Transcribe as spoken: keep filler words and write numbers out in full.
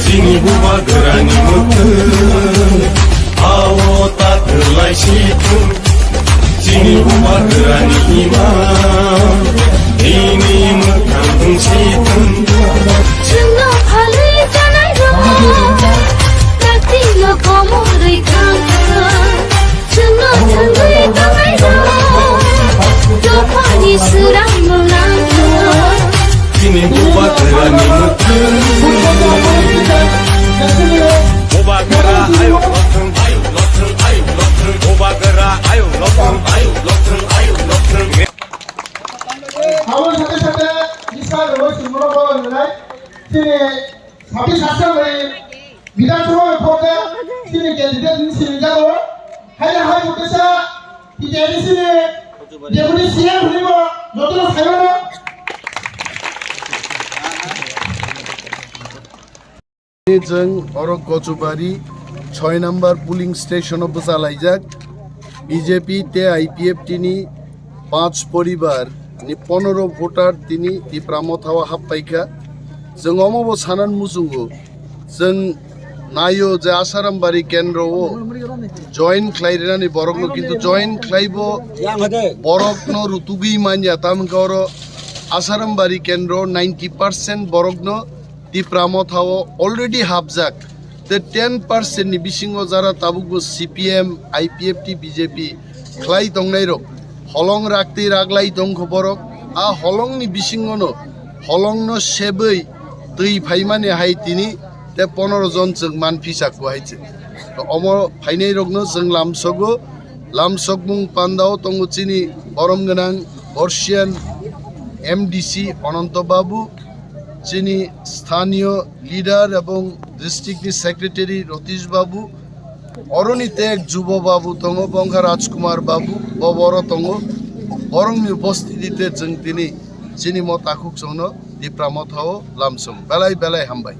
Chini bubagrani mwkhwng, ao ta kwlai si thung. Chini bubagrani imang, bini mwkhang wng si thung. Chwngno phalwi janai rok, praktino komorwi thang. Chwngno thangwi tongnairok, dophani swrang mwlang. Chini bubagrani mwkhwng. Bubagra ayuk lothwng, ayuk lothwng, ayuk lothwng. Bubagra ayuk lothwng, ayuk lothwng, ayuk lothwng. Aboni sate sate Isha Roy Singh-no borok wngnai. Chini Sabis Assembly Bidhan Sabha ni photo chini candidate ni sini jago. Haina hai photo sa T T I D C ni Deputy C M hwnwi bo jotono saimano. Chwng oro Kochubari soi number polling station o bwchalaijak B J P tei I P F T ni panch poribar ni pondro voter tini Tipra Motha o happaikha. Chwng omo bo sanan muchungo, chwng naio je Asarambari kendro o join khlai rinani borokno, kintu join khlaibo borokno rutugwi manya, tamwngkha oro Asarambari kendro ninety percent borokno Tipra Motha o already hapjak. Tei ten percent ni bisingo jara tabukbo C P M, I P F T, B J P khlai tongnairok holong raktwi raglai tongkho borok. A holongni bisingono holongno sebwi twi phaimani hai tini tei pondro jon chwng manphi chakku hai chwng. To omo phainairokno chwng lamsogo, lamsokmung pandao tongo chini borom gwnang Borsian M D C Ononto Babu, chini sthaniyo leader ebong district ni secretary Ratish Babu, oroni tek Jubo Babu tongo, bongkha Rajkumar Babu, bo boro tongo. Borokni upostiti te chwng tini chini mo takhuk chwngno Tipra Motha o lamsong. Belai belai hambai.